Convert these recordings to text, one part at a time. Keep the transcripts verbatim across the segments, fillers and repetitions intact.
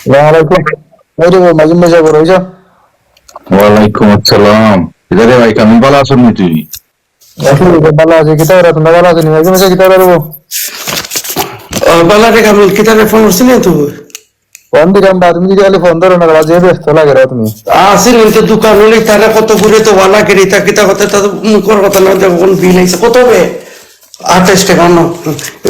আসসালামু আলাইকুম। এই রে, মাজিম ভাই সাহেব, রইছো? ওয়ালাইকুম আসসালাম। কিতা রে ভাই, কেমন, ভালা আছো নি তুমি? আছি, ভালা আছি। কিতা করো, তোমরা ভালা আছো নি? মাজিম ভাই সাহেব, কিতা করো? ও, ভালা রে কামিল, কিতা রে, ফোন করছিলি তুই? ফোন দিলাম বা, তুমি যদি খালি ফোন ধরো না, যে ব্যস্ত লাগে রে তুমি। আসিল তো দোকান হলে তারা কত ঘুরে তো ওয়ালা কেড়ে, তা কিতা কথা, তা তো মুখর কথা না, দেখো কোন বিল আইছে, কত হবে? আঠাইশ টাকা না।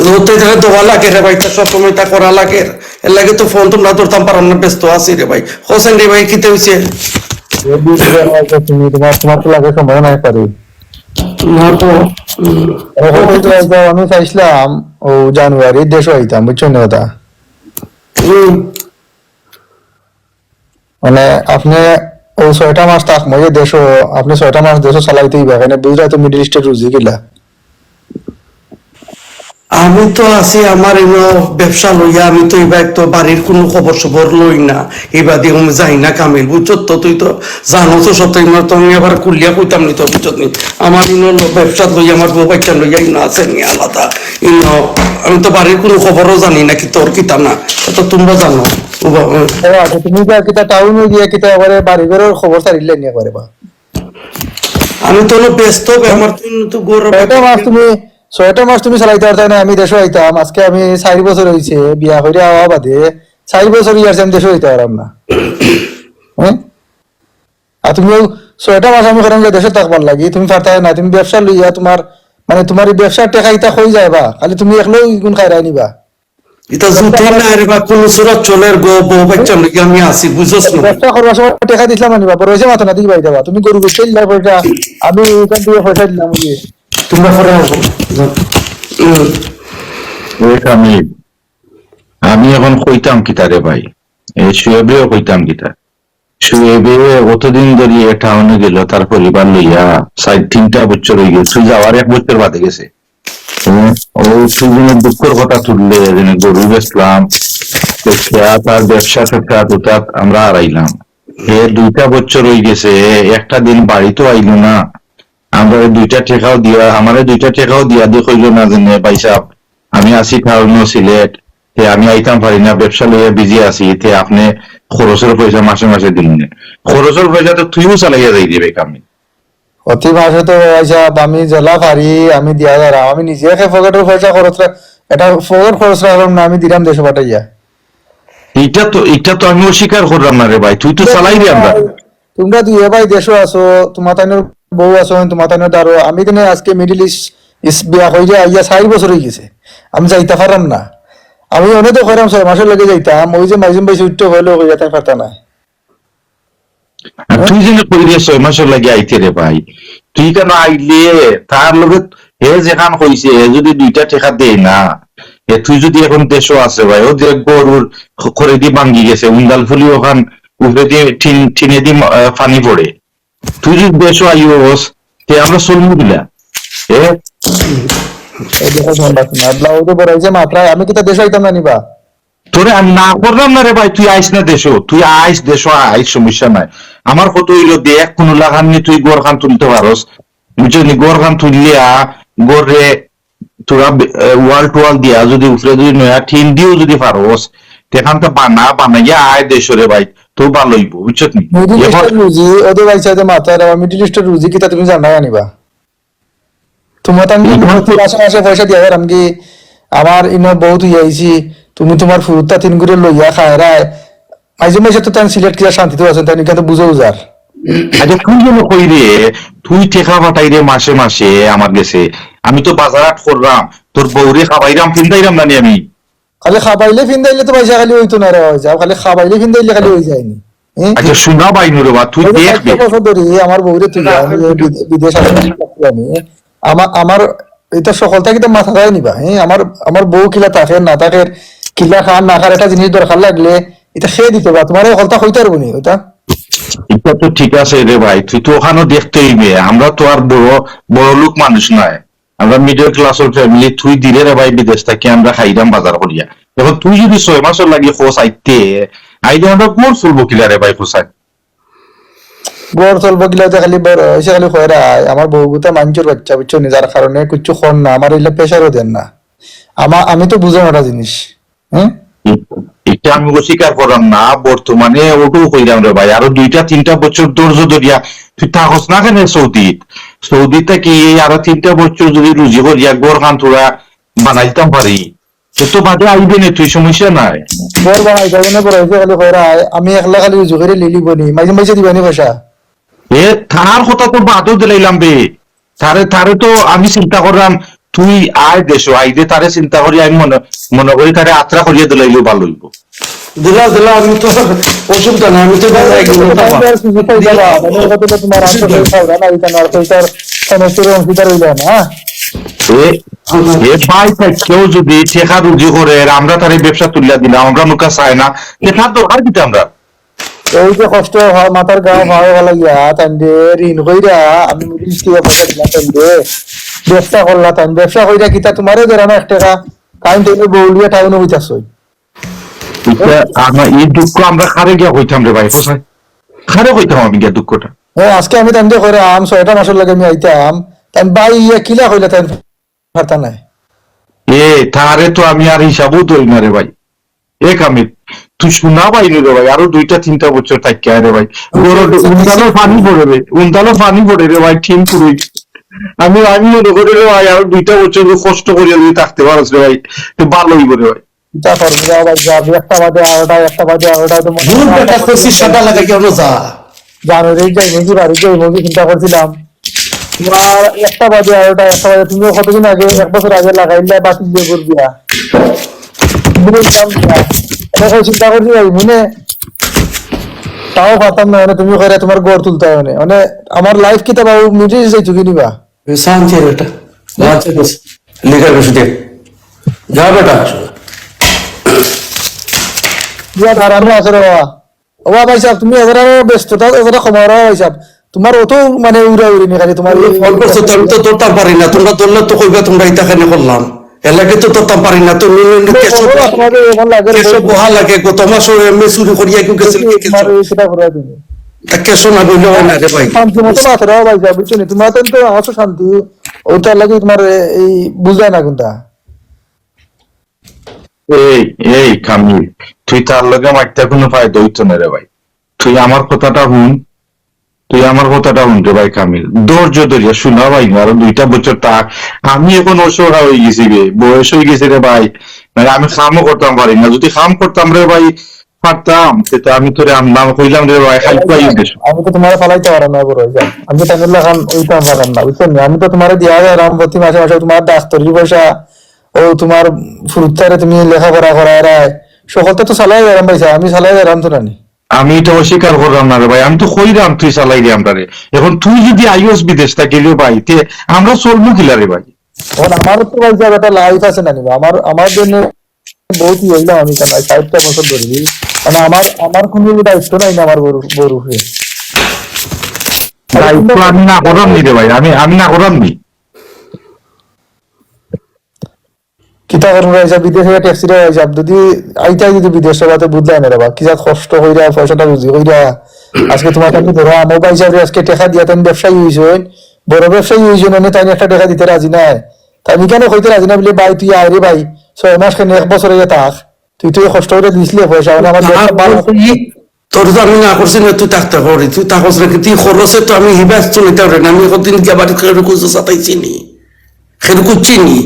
রোদে ধরে দেওয়া লাগে রে ভাই, তা সব সময় তা করা লাগে। এর লাগে তো ফোন তোমরা ধরতাম পারো না, ব্যস্ত আছি রে ভাই। হোসেন রে ভাই, কিতা হইছে? এই দিকে যাওয়া হয়তো তুমি, তোমার, তোমার তো লাগে সময় নাই পারি। না তো, উম, আরে, হয়তো এই যাও, আমি চাইছিলাম ও জানুয়ারি দেশো আইতাম, বুঝছো নি কথা? হুম। মানে, আপনি ও ছয়টা মাস থাকমু যে দেশো, আপনি ছয়টা মাস দেশো চালাইতে হইবা, এখানে বুঝলে তো মিডল ইস্টের রুজি কিলা। আমি তো আছি আমার ইনো ব্যবসা লইয়া, আমি তো এবার তো বাড়ির কোনো খবর সবর লই না, এবার দিয়ে আমি যাই না কামিল, বুঝছো তো? তুই তো জানো তো সব, তাই তো আমি আবার খুলিয়া কইতাম নি তো, বুঝছো নি? আমার ইনো লো-, ব্যবসা লইয়া, আমার বউ বাচ্চা লইয়া ইনো আছে নি আলাদা। ইনো আমি তো বাড়ির কোনো খবরও জানি না, কি তোর কিতা না, এটা তোমরা জানো। ও বাবা। ও আচ্ছা, তুমি কিতা, কিতা টাউনো গিয়া কিতা একবারে বাড়ি ঘরর খবর ছাড়িলে নি একবারে বা? আমি তো হলো ব্যস্ত, বে-, আমার তো ইনো তো গরম। ছয়টা মাস তুমি, ছয়টা মাস তুমি চালাইতে পারতায় না, আমি দেশো আইতাম। আজকে আমি চাইর বছর হইছে বিয়া করিয়া আওয়া বাদে, চাইর বছর ইয়ার আমি দেশো আইতে পারলাম না। হ্যাঁ? আর তুমি ওই ছয়টা মাস আমি কইরাম যে দেশো থাকবার লাগি, তুমি পারতায় না, তুমি ব্যবসা লইয়া তোমার, মানে, তোমার এই ব্যবসার টেকা ইতা কই যাইবা, খালি তুমি একলাউ ইগুন খাইরায় নিবা। ইতা জুতে না রে বা, কোন সুরত চলের গো, বউ বাচ্চা লইয়া আমি আছি, বুঝছস না? ব্যবসা করবার সময় টেকা দিছিলাম না নি বা, পরে অইছে মাথা না দিবা, তুমি গরু বেচছিলা পয়সা, আমি এখান থেকে পয়সা দিলাম, ওই যে। তোমরা পরে আসো। হুম। ওই কামিল, আমি এখন কইতাম কিতা রে ভাই, এই শুয়েবরেও কইতাম কিতা? শুয়েবে অতদিন ধরি এ টাউনো গেল, তার পরিবার লইয়া, সাইড তিনটা বছর হয়ে গেছে, তুই যাওয়ার এক বছর বাদে গেছে। হুম, ও তুই যেন দুঃখর কথা তুললে, যেন গরু বেচলাম, বেচিয়া তার ব্যবসা ট্যাবসা দুটাত আমরা হারাইলাম। এ দুইটা বছর হয়ে গেছে, একটা দিন বাড়িত আইলো না। আমরা দুইটা টেকাও দিয়া, আমারে দুইটা টেকাও দিয়া দি কইলো না যে, "নে ভাই সাহেব, আমি আছি টাউনো সিলেট, তে আমি আইতাম পারি না, ব্যবসা লইয়া বিজি আছি, তে আপনে খরচর পয়সা মাসে মাসে দিন নে।" খরচর পয়সা তো তুইও চালাইয়া যাই দিবে কামি। প্রতি মাসে তো ভাই সাহেব আমি যেলা পারি আমি দিয়া যারাম, আমি নিজে একে পকেটর পয়সা খরচ রা-, এটা পকেট খরচ রাখলাম না, আমি দিলাম দেশো পাঠাইয়া। এটা তো, এটা তো আমি অস্বীকার করলাম না রে ভাই, তুই তো চালাই রে আমরা। তোমরা দুই ভাই দেশো আছো, তোমার তাইনর বউ আছো, তোমার তাইনর দারো, আমি দিনে আজকে মিডল ইস্ট, ইস্ট বিয়া কইরা আইয়া চাইর বছর হয়ে গেছে, আমি যাইতা পারলাম না। আমি অনেক তো কইরাম ছয় মাসর লগে যাইতাম, ওই যে মাইজুম ভাই উঠতে হইলো কইয়া তাই পারতা না। আর তুই যেন কইরে ছয় মাসর লাগি আইতে রে ভাই, তুই কেন আইলে? তার লগে হে যেখান কইছে, হে যদি দুইটা টেকা দেয় না, এ তুই যদি এখন দেশো আছে ভাই, ও যে গরুর খ-, খড়েদি ভাঙ্গি গেছে, উন্দাল ফুলি ওখান উপরেদি টিন, টিনেদি মা-, আহ, পানি পড়ে, তুই যদি দেশো আইস, তে আমরা চলমু কিলা? এ? এই দেখো, ফোন রাখো না। আল্লাহ, ওই যে বড় হয়েছে মাত্রায়, আমি কিতা দেশো আইতাম না নি বা? তোরে আমি না করলাম না রে ভাই, তুই আইস না দেশো, তুই আইস দেশো, আইস, সমস্যা নাই। আমার কথা হইলো দেখ, কোনো লাখান নি তুই ঘর খান তুলতে পারস, বুঝছস নি? ঘর খান তুললিয়া, ঘর রে তোরা বে-, এ, ওয়াল টোয়াল দিয়া যদি উপরে যদি নয়া টিন দিও যদি পারস, তেখান তো বানা, বানাইয়া আয় দেশো রে ভাই, তো ভালো হইবো, বুঝছস নি? মিডল ইস্টের রুজি, ওদের ভাই সাথে মাথা রে, মিডল ইস্টের রুজি কিতা তুমি জানা জানিবা? তোমার তান কিন্তু মাসে মাসে পয়সা দিয়া যারাম কি? আমার ইনো বউ তুই আইছি, তুমি তোমার ফুরুত্তা তিন ঘুরে লইয়া খায় রায়। মাঝে মাঝে তো তান সিলেট কিলা শান্তিতে আছেন, তাই কিন্তু বুঝে উজার। আচ্ছা, তুই যেন কই রে, তুই টেকা পাঠাই রে মাসে মাসে আমার গেছে, আমি তো বাজার হাট করলাম, তোর বউরে খাবাইরাম, ফিন্দাইরাম না নি আমি? খালি খাবাইলে ফিন্দাইলে তো পয়সা খালি হইতো না রে, হয় যাও, খালি খাবাইলে ফিন্দাইলে খালি হয়ে যায়নি। হ্যাঁ? আচ্ছা, শোনা ভাই নুরে বা, তুই এই যে দেখ ষাট বে। বছর ধরে আমার বউরে তুই, আমি এই বিদে-, বিদেশ আসলাম, আমি, আমার, আমার এটা সকলটা কিন্তু মাথা যায় নিবা, হ্যাঁ? আমার, আমার বউ কিলা থাকে না থাকে, কিলা খান না খান, একটা জিনিস দরকার লাগলে এটা খেয়ে দিতে বা, তোমার এই হকলটা হইতে পারবো নি, ওটা? এটা তো ঠিক আছে রে ভাই, তুই তো ওখানেও দেখতে হইবে, আমরা তো আর বড়, বড় লোক মানুষ নয়। আমরা মিডল ক্লাসর ফ্যামিলি, তুই দিলে রে ভাই বিদেশ থাকি আমরা খাইলাম বাজার করিয়া। এখন তুই যদি ছয় মাসর লাগি খোঁজ আইতে, আইলে আমরা ঘর চলবো কিলা রে ভাই খোঁজ আই? ঘর চলবো কিলা, ওটা খালি বড় হইছে খালি কয়রা আয়। আমার বউ গুতা মাঞ্জুর বাচ্চা, বুঝছো নি? যার কারণে কিচ্ছু কর না, আমার এগুলা প্রেশারও দেন না। আমা-, আমি তো বুঝলাম একটা জিনিস, হ্যাঁ? ঠিক, ঠিক যে আমি অস্বীকার করাম না, বর্তমানে ওটাও কইরাম রে ভাই, আরো দুইটা তিনটা বছর ধৈর্য ধরিয়া তুই থাকস না কেনে সৌদিত? সৌদিত থাকি এই আরো তিনটা বছর যদি রুজি করিয়া ঘর খান থুড়া বানাইতাম পারি, তো তো বাদে আইবে নে তুই, সমস্যা নাই। ঘর বানাই যাবে না, বড় হইছে খালি কইরা, আমি একলা খালি রুজি করে লিলি বনি, মাঝে মাঝে দিবানি পয়সা। এ, তার কথা তো বাদও দিলাইলাম বে। তারে, তারে তো আমি চিন্তা করলাম, তুই আয় দেশো, আইলে তারে চিন্তা করি আমি মনে, মনে করি তারে আত্রা করিয়া দিলাইলেও ভালো হইব। দিলা, দিলা, আমি তো অসুবিধা নাই, আমি তো এবার একদিন কথা বল। তোমার আর তো অসুবিধা নেই। খাওয়া না, এই কারণে আর তো তার সমস্যার অংশীদার হইল না, হ্যাঁ? এ, এ ভাই, ভাই, কেউ যদি টেকা রুজি করে, আর আমরা তারে ব্যবসা তুলিয়া দিলাম, আমরা মুখা চাই না, টেকার দরকার দিতে আমরা। এই যে কষ্ট হয়, মাথার গাও ভাও ভালো গিয়া, তাইন দে ঋণ কইরা, আমি মিডিল ইস্ট থেকে পয়সা দিলাম, তাইন দে ব্যবসা করলা, তাইন ব্যবসা কইরা কিতা তোমারও দেরা না এক টাকা, তাইন দে বউলিয়া টাউনে হইতাছই। এটা আমার এই দুঃখ আমরা কারে গিয়া কইতাম রে ভাই, কোথায়? কারে কইতাম আমি গিয়া দুঃখটা? হ্যাঁ, আজকে আমি তাইন দে কইরাম, ছয়টা মাসের লাগে আমি আইতাম, তাইন ভাই ইয়া কিলা কইলা, তাইন পারতা নাই। এ, তারে তো আমি আর হিসাবও ধরি না রে ভাই। এ কামিল, তুই শোনা পাইনি রে ভাই, আরো দুইটা তিনটা বছর থাকি আয় রে ভাই। আচ্ছা, গরম আচ্ছা, উন্দালো আচ্ছা। পানি পড়ে রে, উন্দালো পানি পড়ে রে ভাই, ঠিক পুরোই। আমি, আমি মনে করি রে ভাই, আরো দুইটা বছর তুই কষ্ট করিয়া যদি থাকতে পারস রে ভাই, তো ভালো হইব রে ভাই। কিতা করবি রে ভাই, যাবি একটা বাদে আরোটা, একটা বাদে আরোটা, তো মনে দূর হয় বেটা, কষি সাদা লাগা কেন যা? জানো রে, যাই মুগি বাড়ি, যাই মুগি চিন্তা করছিলাম। তোমার একটা বাজে, বারোটা, একটা বাজে, তুমিও কতদিন আগে, এক বছর আগে লাগাইলা বাতি দিয়ে ঘুর দিয়া। বুঝলাম না। এটা সব চিন্তা করছি ভাই, মনে তাও পারতাম না, মানে তুমি কইরা তোমার ঘর তুলতে হয় মানে, মানে আমার লাইফ কিতা বাবু মিটে যাইতো কি নিবা? শান্তি এটা। আচ্ছা, বেশ। লিখা বেশি দে। যা বেটা। ইয়া ধারানো আছে রে বাবা। ও ভাই সাহেব, তুমি এবারে ব্যস্ততা, এবারে কমাও রে ভাই সাহেব। তোমার অত মানে উড়াউড়ি নি খালি তোমার এই ফোন করছো তো, আমি তো ধরতাম পারি না। তোমরা ধরলে তো কইবা তোমরা ইতা কেনে করলাম। এর লাগি তো ধরতাম পারি না। তুমি ও, কেসো ও, বহা, তোমাদের এমন লাগে রে, কেসো বহা লাগে গো। তোমার সব এমনি চুরি করিয়া কেউ গেছিল কি তোমার কেসো? এই সেটা করে দিবে। তা কেসো না বললে হয় না রে ভাই। শান্তি মতো না আছে রে ভাই সাহেব, বুঝছো নি? তোমার তো, তো আছো শান্তি। ওটার লাগি তোমার এই বুঝায় না কোনটা। এই, এই কামিল, তুই তার লগে মারতে কোনো ফায়দা হইতো না রে ভাই। তুই আমার কথাটা হুন, তুই আমার কথাটা হুন রে ভাই কামিল। ধৈর্য ধরিয়া শোনা ভাই, আরো দুইটা বছর থাক। আমি এখন অসহায় হয়ে গেছি রে, বয়স হয়ে গেছে রে ভাই। মানে আমি কামও করতাম পারি না। যদি কাম করতাম রে ভাই, পারতাম, তে তো আমি তোরে আনলাম, কইলাম রে ভাই, খাই পাই দেশ। আমি তো তোমার ফালাইতে পারলাম না, বড় হয়ে যাও। আমি তো তামিল্লা খান ওইতাম পারলাম না, বুঝছো নি? আমি তো তোমার দিয়া যাইলাম প্রতি মাসে মাসে তোমার ডাক্তারির পয়সা, ও তোমার ফুরুতারে তুমি লেখাপড়া করায় রায়, সকলটা তো চালাই যাইলাম পয়সা, আমি চালাই যাইলাম তো নানি। আমি তো অস্বীকার করলাম না রে ভাই, আমি তো কইলাম তুই চালাই দে আমরারে। এখন তুই যদি আইস বিদেশ থাকি রে ভাই, তে আমরা চলবো কিলা রে ভাই? এখন আমার তো ভাই সাহেব একটা লাইফ আছে না নিবা, আমার, আমার জন্য বহুত ই হইলাম আমি, কারণ ষাটটা বছর ধরে, মানে আমার, আমার কোনো দায়িত্ব নাই না আমার বড়, বড় হয়ে। দায়িত্ব আমি না করাম নি রে ভাই, আমি, আমি না করাম নি। কিতা করবো ভাই সাহেব, বিদেশে ট্যাক্সি রে ভাই সাহেব, যদি আইতাই যদি বিদেশ সভাতে বুঝলাই না রে বা, কি জাত কষ্ট কইরা, পয়সাটা রুজি কইরা, আজকে তোমার কাছে ধরো, আমার ভাই সাহেব আজকে টেকা দিয়া তুমি ব্যবসায়ী হইছো, বড় ব্যবসায়ী হইছো, মানে তাই একটা টেকা দিতে রাজি নাই। তাই আমি কেন কইতে রাজি না বলে, ভাই তুই আয় রে ভাই, ছয় মাস কেন এক বছর হয়ে থাক, তুই তো এই কষ্ট করে দিছিলে পয়সা, মানে আমার না, ব্যবসা ভালো। তুই, তোর তো আমি না করছি না, তুই থাকতে পারি, তুই থাকস না, কিন্তু তুই খরচে তো আমি হিবাস চলে যাও রে না, আমি এখন দিন গিয়া বাড়ি করে খুঁজতে সাতাইছি নি, খেতে খুঁজছি নি।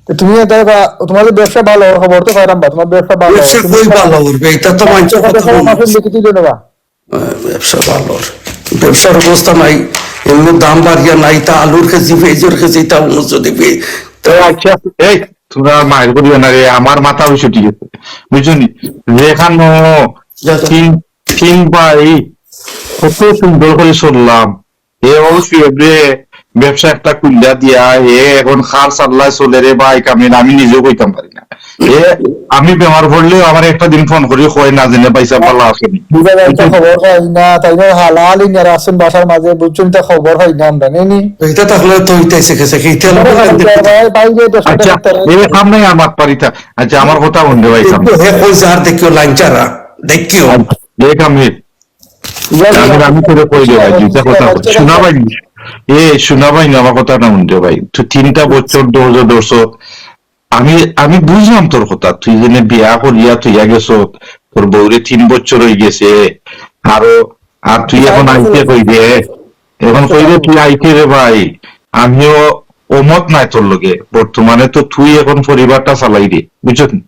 তো তুমি এটা বা, তোমার যে ব্যবসা ভালো, খবর তো পাইলাম বা, তোমার ব্যবসা ভালো, ব্যবসা তুমি কই তো ভালো করবে? এটা তো মানছে কথা কথা বলবো। মাসে লিখে দিলে নেবা। আহ, ব্যবসা ভালো। ব্যবসার অবস্থা নাই, এমনি দাম বাড়িয়া নাই, তা আলুর কেজি, পেঁয়াজের কেজি, তা উনিশশো দিবে। তো আচ্ছা, এই, তোমরা মাইর করিও না রে, আমার মাথা ওই ছুটি গেছে, বুঝছো নি? যেখানে যা, যা। তিন, তিন ভাই কত সুন্দর করে চললাম, এ অবশ্যই এবারে ব্যবসা একটা খুলিয়া দিয়া, এ এখন খার সাল্লায় চলে রে ভাই, কামিল, আমি নিজেও কইতাম পারি না। এ, আমি বেমার পড়লেও আমার একটা দিন ফোন করি কয় না জেনে, "ভাই সাহেব ভালো আছেন?" বুঝা যায়, তা খবর পাই না, তাই না? হালাল ইনারা আছেন বাসার মাঝে, বুঝছেন, তা খবর পাই না আমরা, নেই নি? এটা তাহলে তো হইতেছে গেছে কি, এটা আরে, ভাই, ভাই, ভাই, ভাই, আচ্ছা, এই সামনে আমার পারিতা। আচ্ছা, আমার কথা বন্ধ ভাই, সামনে। হে কই স্যার, দেখিও লাইন চারা, দেখিও। দেখ আমি, আমি, আমি করে কই দে ভাই, দুইটা কথা কই। শোনা ভাই, এ, শোনা ভাই, আমার কথা না শুনতে ভাই। তুই তিনটা বছর ধৈর্য ধরছো, আমি, আমি বুঝলাম তোর কথা, তুই যেনে বিয়া করিয়া থইয়া গেছস, তোর বউরে তিন বছর অই গেছে, আরো, আর তুই এখন আইতে কইরে, এখন কইরে তুই আইতে রে ভাই, আমিও অমত নাই তোর লগে। বর্তমানে তো তুই এখন পরিবারটা চালাইরে, বুঝছস নি?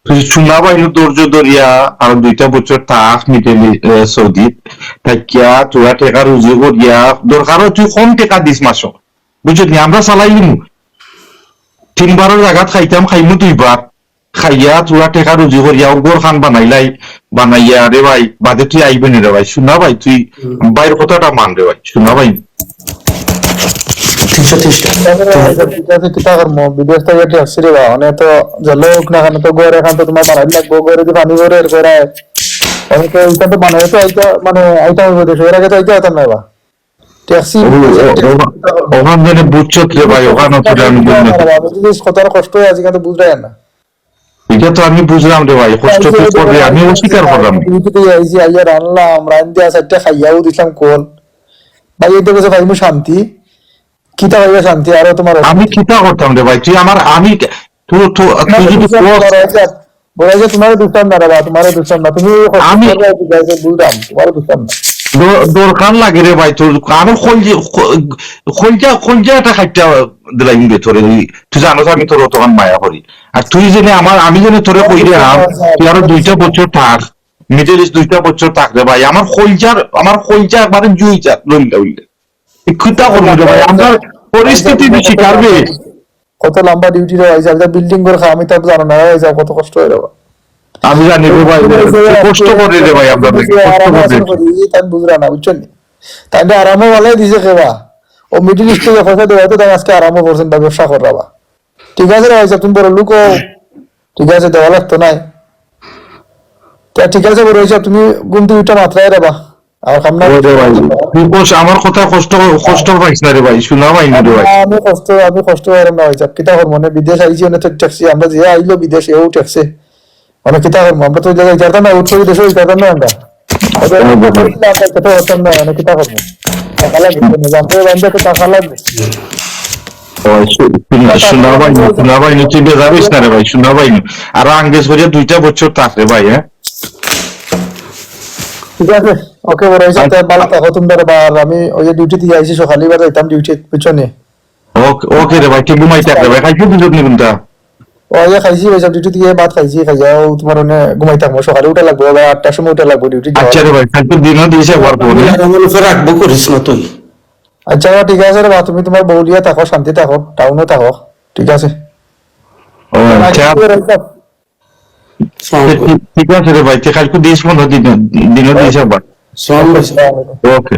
তুই সোনা বাইনু ধৈর্য ধরিয়া আর দুইটা বছর থাক মিডল ইস্ট, এ, সৌদিত থাকিয়া তোরা টেকা রুজি করিয়া, দরকার অয় তুই কম টেকা দিস মাসো, বুঝছস নি? আমরা চালাইলিমু, তিনবারর জাগাত খাইতাম, খাইমু দুইবার। খাইয়া তোরা টেকা রুজি করিয়া অউ ঘরখান বানাইলাই, বানাইয়া রে ভাই, বাদে তুই আইবে নি রে ভাই, সোনা ভাই, তুই ভাইর কথাটা মান রে ভাই, সোনা ভাই। তিনশো তিরিশ টাকা। ঠিক আছে, ঠিক আছে, কিতা করমু? বিদেশ থাকি টেকছি রে বা, মানে তো জেলো হোক না কেন, তো ঘর এখান তো তোমার বানাই লাগবো, ঘরে যদি পানি ভরে এর করে, মানে তো এইখান তো বানাই তো আইতা, মানে আইতা হইব দেশে, এর আগে তো আইতা হইতাম না বা। ট্যাক্সি ও, ও, ও, ওখান থেকে বুঝছত রে ভাই, ওখানে তো আমি বুঝলাম। আমি যদি কথার কষ্ট হয়, আজকে তো বুঝলাই না। এটা তো আমি বুঝলাম রে ভাই, কষ্ট তো করবে, আমি অস্বীকার করলাম না। আমি যদি এই যে আইয়া রানলাম, রান দিয়া চারটা খাইয়াও দিলাম কোন। ভাই, এই তো গেছে ভাই, মু শান্তি। কিতা ভাইবা শান্তি? আরো তোমার আমি কিতা করতাম রে ভাই? তুই আমার, আমি, তুই, তুই, তুই যদি কস বড় ভাই যে তোমারও দুষ্টাম না রে বা, তোমারও দুষ্টাম না। তুমি কষ্ট আমি করবে, ঠিক আছে, বুঝলাম, তোমারও দুষ্টাম না। দ-, দরকার লাগে রে ভাই, তোর আরো খলজি-, খ-, খলজা, খলজা একটা খাইটা দিলাইম বে তোরে, তুই, তুই জানো তো আমি তোর অতখান মায়া করি। আর তুই যেনে আমার, আমি যেনে তোরে কই রে, আম, তুই আরো দুইটা বছর থাক, মিডল ইস্ট দুইটা বছর থাক রে ভাই, আমার খলজার, আমার খলজা একবারে জুই যা, লইলা উইলে। এই কিতা করবো রে ভাই, আমরা পরিস্থিতি তো শিকার বে। কত লম্বা ডিউটি রে ভাই সাহেব, বিল্ডিং ঘর খা, আমি তো জানো না ভাই সাহেব, কত কষ্ট হয় রে ভাই। আমি জানি রে ভাই, কষ্ট করে রে ভাই, আমরা কষ্ট করে। আমি বুঝলাম না, বুঝছেন নি? তাই তো আরামও ভালাই দিছে খেবা। ও মিডল ইস্ট থেকে পয়সা দেওয়া তো তাই আজকে আরামও করছেন বা ব্যবসা কররা বা। ঠিক আছে রে ভাই সাহেব, তুমি বড় লোক হও। ঠিক আছে, দেওয়া লাগতো নাই। তা ঠিক আছে, বড় ভাই সাহেব, তুমি ঘুম থেকে উঠে মাত্রায় রে বা। আর কাম না ওই রে ভাই, তুই কষ্ট, আমার কথা কষ্ট, কষ্ট পাইস না রে ভাই, শোনা ভাই না রে ভাই। আমি কষ্ট, আমি কষ্ট পাইলাম না ভাই সাহেব। কিতা করবো? মানে বিদেশ আইছি, অনেক তো ট্যাক্সি, আমরা যে আইলো বিদেশ, এও ট্যাক্সি। মানে কিতা করবো? আমরা তো ওই জায়গায় যাইতাম না, উৎসব দেশে যাইতাম না আমরা। ওদের ওই যে আমরা ভাই। আমরা খেতে পারতাম না, মানে কিতা করবো? টাকা লাগবে, জানতে জানতে তো টাকা লাগবে। ও, শু-, শোনা, শোনা ভাই, শোনা ভাই, তুই বেজার হইস না রে ভাই, শোনা ভাই। আর আঙ্গেজ করিয়া দুইটা বছর থাক রে ভাই, হ্যাঁ? ঠিক আছে, ওকে, বড় হয়েছে, আচ্ছা। ভালো থাকো তুমি, আর আমি ওই যে ডিউটি দিয়ে আইছি সকালে, এবার যাইতাম ডিউটি, বুঝছো নি? ওকে, ওকে রে ভাই, তুই ঘুমাই থাক রে ভাই, খাইছো দুজন নিগুনটা? ও, ইয়ে খাইছি ভাই সাহেব, ডিউটি থেকে ভাত খাইছি, খাইয়া ও তোমার মানে ঘুমাই থাকবো, সকালে উঠা লাগবো, আবার আটটার সময় উঠা লাগবো ডিউটি যাওয়ার। আচ্ছা রে ভাই, কালকে দিনও দিয়েছে একবার ফোনে। আমার উপরে রাখবো করিস না তুই। আচ্ছা, ঠিক আছে রে বা, তুমি তোমার বউ লিয়া থাকো, শান্তি থাকো, টাউনে থাকো, ঠিক আছে? ও, আচ্ছা। ঠিক আছে রে ভাই, তুই কালকে দিস ফোন, দিন, দিনও দিয়েছে একবার। ওকে।